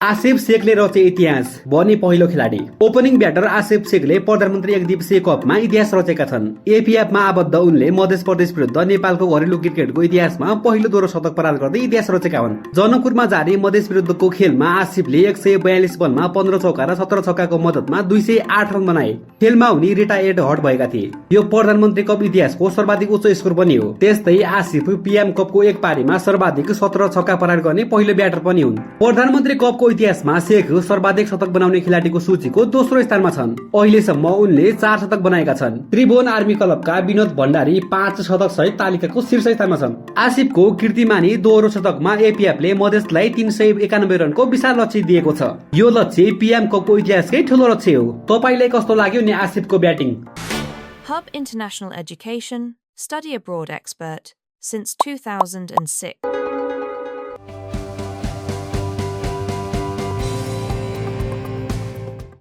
आसिफ शेखले रचे इतिहास बने पहिलो खेलाडी। ओपनिङ ब्याटर आसिफ शेखले प्रधानमन्त्री एक दिवसीय कपमा इतिहास रचेका छन्। एपीएफमा आबद्ध उनले मध्य प्रदेश विरुद्ध नेपालको घरेलु क्रिकेटको इतिहासमा पहिलो दोहोरो शतक प्रहार गर्दै इतिहास रचेका हुन्। जनकपुरमा जारी मधेस विरुद्धको खेलमा आसिफले 142 बलमा 15 चौका र 17 छक्काको मद्दतमा 208 रन बनाए। खेलमा उनी रिटायर्ड हट भएका थिए। यो प्रधानमन्त्री कप इतिहासको सर्वाधिक उच्च स्कोर पनि हो। त्यस्तै आसिफ पीएम कपको एक पारीमा सर्वाधिक 17 छक्का प्रहार गर्ने पहिलो ब्याटर पनि हुन्। प्रधानमन्त्री कपको इतिहासमा शेख सर्वाधिक शतक बनाउने खेलाडीको सूचीको दोस्रो स्थानमा छन्। अहिलेसम्म उनले 4 शतक बनाएका छन्। त्रिभुवन आर्मी क्लबका विनोद भण्डारी 5 शतक सहित तालिकाको शीर्ष स्थानमा छन्। आसिफको कीर्तिमानी दोहोरो शतकमा एपीएफले मधेसलाई 391 रनको विशाल लक्ष्य दिएको छ। यो लक्ष्य पीएम कपको इतिहासकै ठूलो लक्ष्य हो। तपाईलाई कस्तो लाग्यो नि आसिफको batting? Hub International Education, Study Abroad Expert, since 2006.